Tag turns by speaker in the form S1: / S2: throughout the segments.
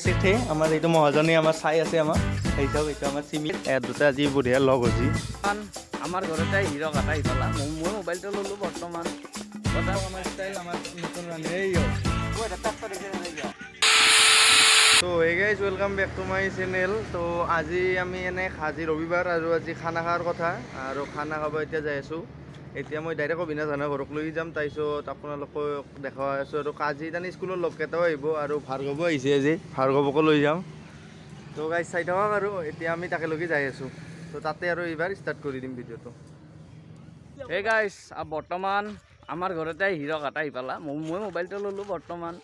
S1: চেঠে আমাৰ এইটো মহাজনে আমাৰ চাই আছে আমাক। সেই চাওক, এইটো আমাৰ চিমি, ইয়াত দুটা আজি বঢ়িয়া লগ হৈছে।
S2: আমাৰ ঘৰতে হিৰক এটা আহি পালা। মই মোবাইলটো ল'লোঁ বৰ্তমান।
S1: আমাৰ ষ্টাইল, আমাৰ নতুন ৰান্ধি। তো hey guys, welcome back to my channel. তো আজি আমি এনে আজি ৰবিবাৰ আৰু আজি খানা খোৱাৰ কথা আৰু খানা খাব এতিয়া যাই আছোঁ। এতিয়া মই ডাইৰেক্ট অবিনাশ হানৰ ঘৰক লৈ যাম, তাৰপিছত আপোনালোকক দেখুৱাই আছোঁ। আৰু আজি তাৰমানে স্কুলৰ লগকেইটাও আহিব আৰু ভাৰ্গৱো আহিছে, আজি ভাৰ্গৱকো লৈ যাম। তো গাইজ, চাই থাকক আৰু এতিয়া আমি তাকেলগে যাই আছোঁ। তো তাতে আৰু এইবাৰ ষ্টাৰ্ট কৰি দিম ভিডিঅ'টো।
S2: হে গাইজ, বৰ্তমান আমাৰ ঘৰতে হিৰক এটা আহি পালা। মই মোবাইলটো ল'লোঁ বৰ্তমান।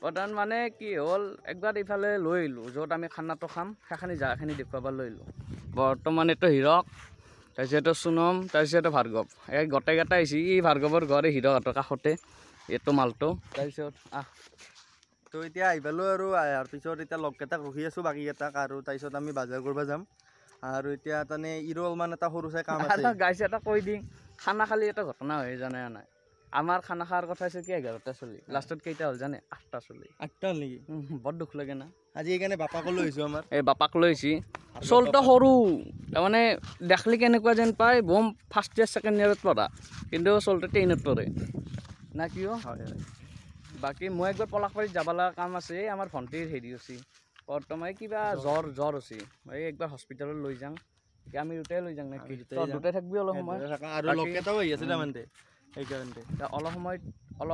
S2: বৰ্তমান মানে কি হ'ল, একবাৰ ইফালে লৈ আহিলোঁ, য'ত আমি খানাটো খাম সেইখিনি জেগাখিনি দেখুৱাব লৈ আহিলোঁ। বৰ্তমান এইটো হিৰক, তাৰপিছত এইটো সুনম, তাৰপিছত এইটো ভাৰ্গৱ, এই গোটেইকেইটা আহিছে। ই ভাৰ্গৱৰ ঘৰ এই হিৰকহঁতৰ কাষতে, এইটো মালটো। তাৰপিছত আহ।
S1: তো এতিয়া আহি পালোঁ আৰু অহাৰ পিছত এতিয়া লগকেইটাক ৰখি আছোঁ, বাকীকেইটাক। আৰু তাৰপিছত আমি বজাৰ কৰিব যাম। আৰু এতিয়া তাৰমানে ইৰো অলপমান এটা সৰু চাই কাম আছে।
S2: গাইছে, এটা কৈ দিম, খানা খালি এটা ঘটনা হৈ জানে নাই? আমাৰ খানা খোৱাৰ কথা আছিল কি 11টা চলি, লাষ্টত কেইটা হ'ল জানে? 8টা চলি।
S1: 8টা হ'ল নেকি?
S2: বৰ দুখ লাগে না?
S1: আজি সেইকাৰণে বাপাকো লৈ আহিছোঁ আমাৰ।
S2: এই বাপাক লৈ আহিছি। চলটো সৰু, তাৰমানে দেখলি কেনেকুৱা যেন পায় বম ফাৰ্ষ্ট ইয়েৰ ছেকেণ্ড ইয়েৰত পঢ়া, কিন্তু চলটো টেনত পঢ়ে না কিয়?
S1: হয়।
S2: বাকী মই একবাৰ পলাশবাৰীত যাব লগা কাম আছে। এই আমাৰ ভণ্টিৰ হেৰি হৈছে বৰ্তমান, কিবা জ্বৰ জ্বৰ হৈছে, এই একবাৰ হস্পিটেলত লৈ যাওঁ। এতিয়া আমি দুটাই লৈ যাওঁ নেকি? তই দুটাই থাকবি অলপ সময়।
S1: আৰু লগকেইটাও আহি আছে তাৰমানে, সেইকাৰণে
S2: অলপ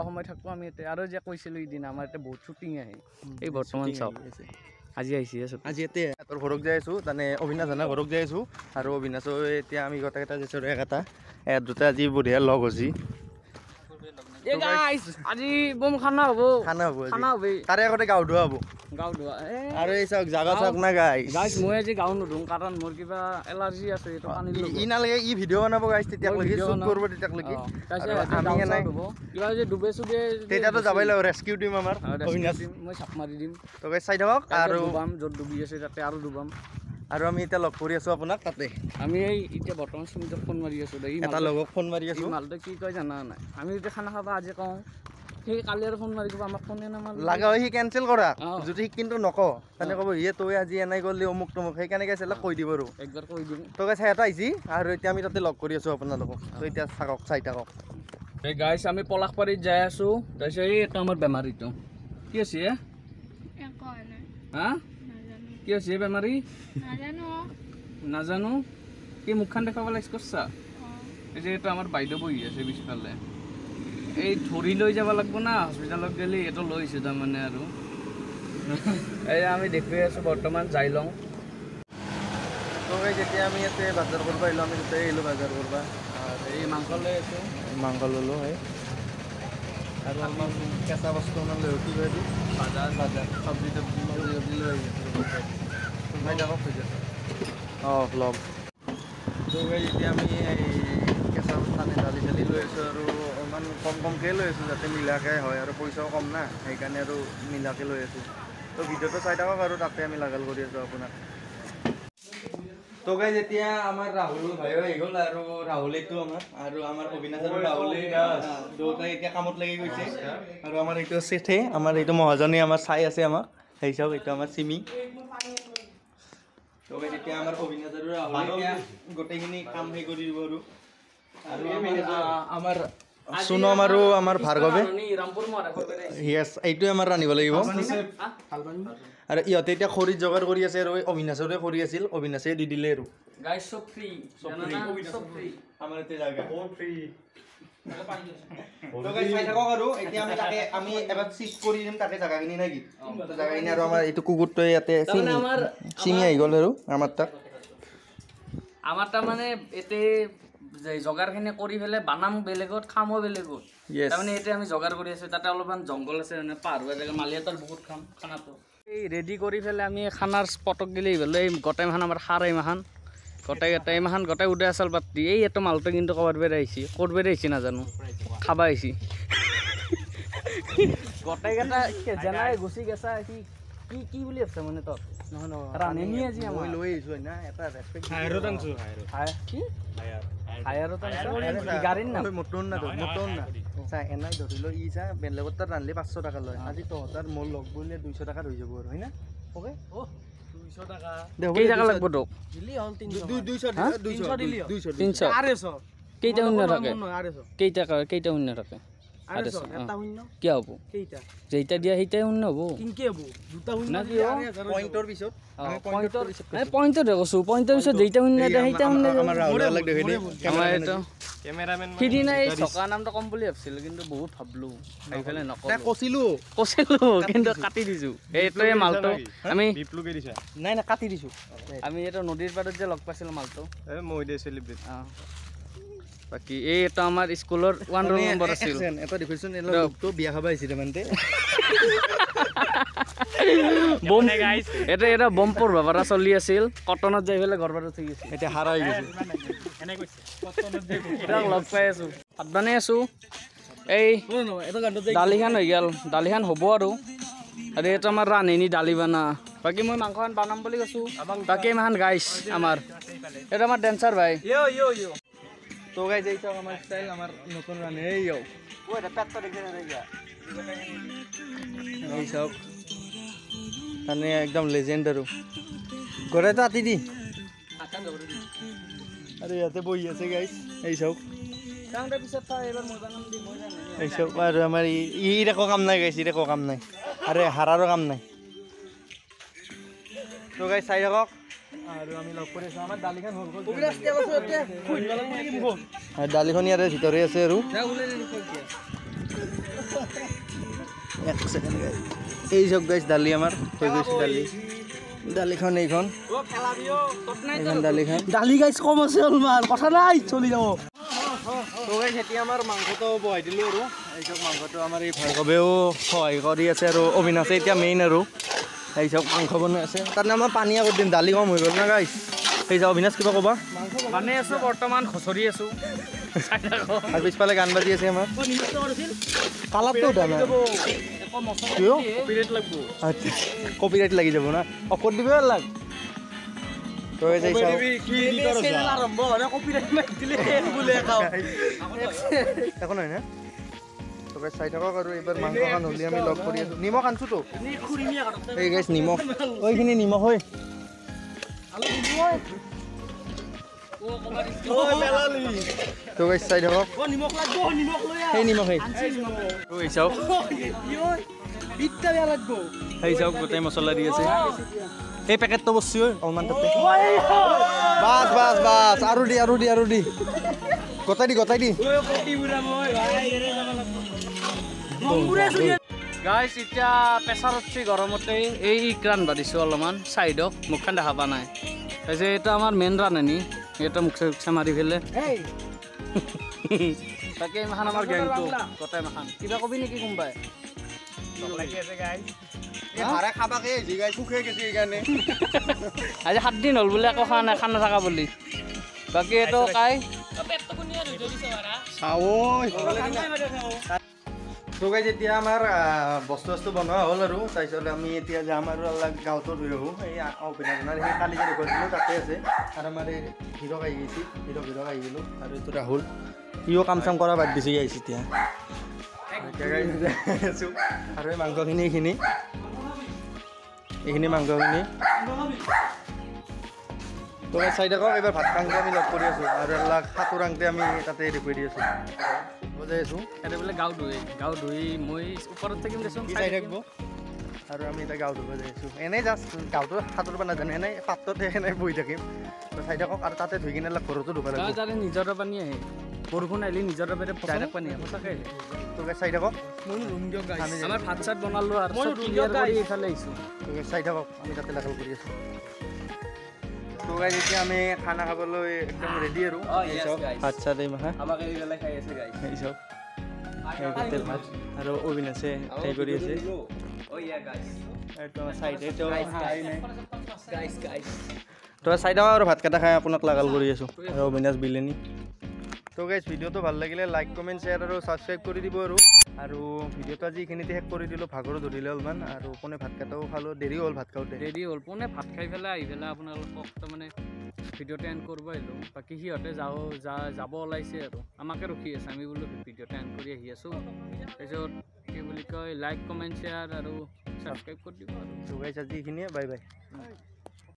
S2: সময় থাকোঁ আমি ইয়াতে। আৰু যে কৈছিলোঁ সিদিনা, আমাৰ ইয়াতে বহুত শ্বুটিং আহে। এই বৰ্তমান চাওক, আজি আহিছে।
S1: আজি ইয়াতে তোৰ ঘৰত যাই আছোঁ, তাৰমানে অবিনাশ হানৰ ঘৰত যাই আছোঁ। আৰু অবিনাশো এতিয়া আমি গোটেইকেইটা যাইছোঁ আৰু একটা ইয়াত দুটা আজি বঢ়িয়া লগ হৈছে।
S2: আজি বম খানা হ'ব।
S1: খানা হ'ব।
S2: খানা হ'ব।
S1: তাৰে আগতে গাও ধোৱা হ'ব।
S2: গাও ধোৱা।
S1: আৰু এই চাওক, জাগা চাওক না গাইছ।
S2: গাইছ, মই আজি গাও নুধুম, কাৰণ মোৰ কিবা এলাৰ্জি আছে এইটো পানীৰ।
S1: ই নালাগে, ই ভিডিঅ' বনাব গাইছ, তেতিয়ালৈকে শ্বুট কৰিব তেতিয়ালৈকে।
S2: আমি এনে কিবা যে ডুবে চুবে
S1: তেতিয়াতো যাবই লাগিব, ৰেস্কিউ দিম আমাৰ অবিনাশ।
S2: মই চাপ মাৰি দিম।
S1: তো গাইছ, চাই থাকক। আৰু
S2: ডুবাম, য'ত ডুবি আছে তাতে আৰু ডুবাম।
S1: আৰু আমি এতিয়া লগ কৰি আছো আপোনাক তাতে।
S2: আমি এই এতিয়া বৰ্তমান সুমিতক ফোন মাৰি আছো।
S1: এটা লগক ফোন মাৰি আছো।
S2: মালটো কি কয় জানা নাই? আমি যেতিয়া খানা খাবা আজি কওঁ, সেই কালি আৰু ফোন মাৰি ক'ব, আমাক ফোনে নামাৰিলে।
S1: লাগা হয় সি কেনচেল কৰা, যদি কিন্তু নকওঁ তেনে ক'ব সিয়ে তই আজি এনাই গ'লি অমুক তমুক। সেইকাৰণে গাইছ কৈ দিব আৰু।
S2: একবাৰ কৈ দিম।
S1: তো গাইছ, সিহঁত আহিছি আৰু এতিয়া আমি তাতে লগ কৰি আছো আপোনালোকক। তো এতিয়া থাকক, চাই থাকক।
S2: এই গাইছ, আমি পলাশবাৰীত যাই আছো। তাৰপিছত এই এইটো আমাৰ বেমাৰীটো কি হৈছে? হা, কি হৈছে বেমাৰী? নাজানো। কি মুখখন দেখাব লাগিছে কৰছা? এই যে এইটো আমাৰ বাইদেউ বহি আছে পিছফালে। এই ধৰি লৈ যাব লাগিব না হস্পিটেলত গ'লে, এইটো লৈ আহিছোঁ তাৰমানে। আৰু এই আমি দেখুৱাই আছোঁ বৰ্তমান, যাই লওঁ।
S1: তো যেতিয়া আমি ইয়াতে বজাৰ কৰিব আহিলোঁ, আমি দুটাই আহিলোঁ বজাৰ কৰিব।
S2: এই মাংস লৈ আছোঁ।
S1: মাংস ল'লোঁ হয় আৰু অলপমান কেঁচা বস্তু অলপমান লৈ, কি কয় এইটো,
S2: বাজাৰ।
S1: বাজাৰ, চব্জি তব্জি, চব্জি তব্জি লৈ আহিছোঁ। চাই থাকক ভিডিঅ'টো। অঁ, ভ্লগ। তো এতিয়া আমি এই কেঁচা মানে দালি চালি লৈ আছোঁ আৰু অলপমান কম কমকৈ লৈ আছোঁ যাতে মিলাকৈ হয়, আৰু পইচাও কম না, সেইকাৰণে আৰু মিলাকৈ লৈ আছোঁ। তো ভিডিঅ'টো চাই থাকক আৰু তাতে আমি লাগাল কৰি আছোঁ আপোনাক। তো গাইজ, এতিয়া আমাৰ ৰাহুল ভাইও আহি গ'ল। আৰু ৰাহুল এইটো আমাৰ আৰু আমাৰ অবিনাশ আৰু ৰাহুলে দুয়োটাই এতিয়া কামত লাগি গৈছে। আৰু আমাৰ এইটো চেঠে, আমাৰ এইটো মহাজনে আমাৰ চাই আছে আমাক। সেই চাওক, এইটো আমাৰ চিমি। তো গাইজ, এতিয়া আমাৰ অবিনাশ আৰু ৰাহুলে এতিয়া গোটেইখিনি কাম সেই কৰি দিব। আৰু আমাৰ সুনম আৰু আমাৰ ভাৰ্গৱে, য়েছ, এইটোৱে আমাৰ ৰান্ধিব লাগিব। আৰু ইহঁতে এতিয়া খৰিত যোগাৰ কৰি আছে। আৰু অবিনাশৰে খৰি আছিল, অবিনাশে দি দিলে। আৰু আমাৰ এতিয়া জাগা চাই থাকক। আৰু এতিয়া আমি তাকে আমি এবাৰ চিফ্ট কৰি দিম তাকে জাগাখিনি, নেকি জাগাখিনি। আৰু আমাৰ এইটো কুকুৰটোৱে ইয়াতে চিঙি আহি গ'ল। আৰু আমাৰ তাত
S2: আমাৰ তাৰমানে ইয়াতে জগাৰখিনি কৰি পেলাই বানাম বেলেগত, খামো বেলেগত। তাৰমানে এতিয়া আমি জগাৰ কৰি আছোঁ। তাতে অলপমান জংঘল আছে, মানে পাহাৰুৱা জেগা, মালিয়াতৰ বহুত খাম খানাটো। এই ৰেডি কৰি পেলাই আমি খানাৰ স্পটক গ'লে এই গোটেই মাহান আমাৰ সাৰ, এই মাহান গোটেই কেইটা, এই মাহান গোটেই উদয় আচাল পাতি। এই এইটো মালটো কিন্তু ক'ৰবাত বেৰে আহিছে, ক'ত বেৰে আহিছে নাজানো, খাবা আহিছে। গোটেইকেইটা জেনাই গুচি গেছা সি। কি কি বুলি ভাবছা মানে তই নহয় নহয় ৰান্ধনি আজি আমাৰ মই
S1: লৈ আহিছো না এটা ৰেসপেক্ট
S3: হায়াৰত আনছো হায়াৰত
S2: হায় কি
S3: হায়াৰ
S2: হায়াৰত আনছো গাড়ীৰ নাম
S1: মটন না মটন না চা এনাই ধৰিলো ই চা বেলেগত তাত ৰান্ধলি 500 টাকা লয় আজি তহঁতৰ মোৰ লগ বুলিলে 200 টাকা হৈ যাব আৰু হয় না ওকে
S2: ও 200 টাকা কেই টাকা লাগব তোক
S4: দিলি হল 300
S1: 200 200
S4: দিলি
S1: 200
S2: 300
S4: 250
S2: কেইটা শূন্য থাকে
S4: 250
S2: কেইটা কেইটা শূন্য থাকে
S4: 250 এটা শূন্য
S2: কি হ'ব
S4: কেইটা
S2: যেইটা দিয়া সেইটাই শূন্য হ'ব
S4: কিনকে হ'ব দুটা শূন্য
S1: পইণ্টৰ পিছত আমি পইণ্টৰ পিছত
S2: পইণ্টৰ কৈছো পইণ্টৰ পিছত যেইটা শূন্য দিয়া সেইটা শূন্য
S1: আমাৰ ৰাহুল লাগ দেখি দে
S2: আমাৰ এটা
S3: কেমেৰামেন
S2: সিদিনা এই চকা নামটো কম বুলি ভাবছিলো কিন্তু বহুত ভাবলো সেইফালে নকলো
S1: কৈছিলো
S2: কৈছিলো কিন্তু কাটি দিছো এইটোৱে মালটো আমি
S3: বিপ্লুকে দিছা
S1: নাই না কাটি দিছো
S2: আমি এটা নদীৰ পাৰত যে লগ পাইছিলো মালটো
S3: এ মই দে চেলিব্ৰেট
S2: বাকি এই এটা আমাৰ স্কুলৰ 1 ৰোল নম্বৰ আছিল
S1: এটা দেখিছন এই লোকটো বিয়া খাবা আহিছিল মানে
S2: বম এটা এটা বম পৰবা পাৰা চলি আছিল কটনত যাই পেলাই ঘৰ পাৰত থৈ গৈছিল
S1: এতিয়া হাৰাই গৈছে
S3: এনে কৈছে কটনত যাই
S2: এতিয়া লগ পাই আছো ভাত বনাই আছো এই দালিখান হৈ গ'ল দালিখান হ'ব আৰু আৰু এইটো আমাৰ ৰান্ধনি দালি বানা বাকি মই মাংসখান বানাম বুলি কৈছো বাকি ইমান গাইছ আমাৰ এইটো আমাৰ ডেন্সাৰ ভাই
S4: ইয়ো ইয়ো ইয়ো
S1: তো গাইজ এই চাওক আমাৰ ষ্টাইল আমাৰ নতুন ৰান্ধনি এই ইয়ো
S4: ও এটা পেটটো দেখে না গিয়া
S1: এই চাওক মানে একদম লেজেন্ড আৰু ঘৰে তো আতি দি আৰু ইয়াতে বহি আছে গাইজ এই চাওক এই চাওক আৰু আমাৰ ইৰ একো কাম নাই গাইজ ইৰ একো কাম নাই আৰে হাৰাৰো কাম নাই তো গাইজ চাই থাকক আৰু আমি লগ কৰি আছোঁ আমাৰ দালিখন হ'ল দালিখন ইয়াৰে ভিতৰে আছে আৰু এক ছেকেণ্ড গাইজ এই চাওক গাইজ দালি আমাৰ হৈ গৈছে দালি দালিখন এইখন এইখন দালিখন
S4: দালি গাইজ কম আছে অলপমান কথা নাই চলি যাব
S1: তো গাইজ এতিয়া আমাৰ মাংসটো বহাই দিলোঁ আৰু এই চাওক মাংসটো আমাৰ এই ভাৰ্গৱেও সহায় কৰি আছে আৰু অবিনাশে এতিয়া মেইন আৰু এই চাওক মাংস বনাই আছে তাত আমাৰ পানী আগত দিম দালি কম হৈ গ'ল না গাইজ এই যাওঁ অবিনাশ কিবা ক'বা
S2: মানে আছোঁ বৰ্তমান খচৰি আছোঁ
S1: আৰু পিছফালে গান বাজি আছে আমাৰ কালাৰটো উঠা নাই কপিৰাইট লাগি যাব না অফ দিব লাগ একো নহয় না তো গাইজ চাই থাকক আৰু এইবাৰ মাংসখন হ'লে আমি লগ কৰি আছোঁ নিমখ আনছোতো এই গাইজ নিমখ এইখিনি নিমখ হৈ তো গাইজ চাই থাকক সেই নিমখ সেই চাওক সেই চাওক গোটেই মছলা দি আছে এই পেকেটটো বস্তু অলপমান তাতে বাছ বাছ বাছ আৰু দি আৰু দি আৰু দি গোটাই দি গোটাই দি
S2: গাইজ এতিয়া প্ৰেছাৰ উঠছি গৰমতে এই ইক ৰান্ধবা দিছোঁ অলপমান চাইডক মুখখন দেখা পোৱা নাই তাৰপিছত এইটো আমাৰ মেইন ৰান্ধনি এইটো মুখ চুখ মাৰি পেলাই তাকে এইমাখান আমাৰ গেংটো গোটেই মাখান কিবা কবি নেকি কোনোবাই আজি 7 দিন হ'ল বোলে একো খোৱা নাই খানা থকা বুলি বাকী এইটো কাই
S1: তো গাইজ এতিয়া আমাৰ বস্তু বস্তু বনোৱা হ'ল আৰু তাৰপিছত আমি এতিয়া যাম আৰু অলপ গাঁৱতো ধুই আহোঁ এই অভিনাশনাৰ সেই কালি যে দেখুৱাইছিলোঁ তাতে আছে আৰু আমাৰ এই হিৰক আহি গৈছে হিৰক হিৰক আহি গ'লোঁ আৰু এইটো ৰাহুল ইও কাম চাম কৰা বাদ দিছে আহিছে এতিয়া আছোঁ আৰু এই মাংসখিনি এইখিনি এইখিনি মাংসখিনি তো চাই থাকক এইবাৰ ভাত খাওঁতে আমি লগ কৰি আছোঁ আৰু এলাক সাঁতোৰ আংতে আমি তাতে দেখুৱাই দি আছোঁ বজাই আছোঁ
S2: ইয়াতে বোলে গাঁও ধুই গাঁও ধুই মই ওপৰত থাকিম দেচোন
S1: চাই থাকিব আৰু আমি এতিয়া গাঁও ধুব যাই আছোঁ এনেই জাষ্ট গাঁৱটো সাঁতুৰিব নাজানো এনেই পাত্ৰতে এনেই বহি থাকিম তো চাই থাকক আৰু তাতে ধুই কিনে অলপ ঘৰতো ধুব লাগিব
S2: তাতে নিজৰা পানী আহে বৰষুণ আহিলে নিজৰা পানী ডাইৰেক্ট পানী আহে সঁচাকৈ
S1: তো চাই থাকক
S2: আমাৰ ভাত চাত বনালোঁ আৰু চব ক্লিয়াৰ কৰি এইফালে আহিছোঁ
S1: তো চাই থাকক আমি তাতে লাগল কৰি আছোঁ তো গাইজ এতিয়া আমি খানা খাবলৈ একদম ৰেডি আৰু ভাত চাত এই মাখা
S2: আমাক এৰি পেলাই খাই আছে গাইজ
S1: এই চাওক ভাত আৰু অবিনাশে হেৰি কৰি আছে তই চাই থাকক আৰু ভাতকেইটা খাই আপোনাক লাগাল কৰি আছোঁ আৰু অবিনাশ বিলেনি তো গাইজ, ভিডিঅ'টো ভাল লাগিলে লাইক, কমেণ্ট, শ্বেয়াৰ আৰু ছাবস্ক্ৰাইব কৰি দিব। আৰু আৰু ভিডিঅ'টো আজি এইখিনিতে শেষ কৰি দিলোঁ। ভাগৰো ধৰিলে অলপমান আৰু পোনে ভাত কেইটাও খালোঁ, দেৰি হ'ল ভাত খাওঁতে।
S2: দেৰি হ'ল, পোনে ভাত খাই পেলাই আহি পেলাই আপোনালোকক তাৰমানে ভিডিঅ'টো এণ্ড কৰিব আহিলোঁ। বাকী সিহঁতে যাওঁ যা যাব ওলাইছে আৰু আমাকে ৰখি আছে। আমি বোলো ভিডিঅ'টো এণ্ড কৰি আহি আছোঁ। তাৰপিছত কি বুলি কয়, লাইক, কমেণ্ট, শ্বেয়াৰ আৰু ছাবস্ক্ৰাইব কৰি দিব আৰু।
S1: তো গাইজ, আজি এইখিনিয়ে, বাই বাই।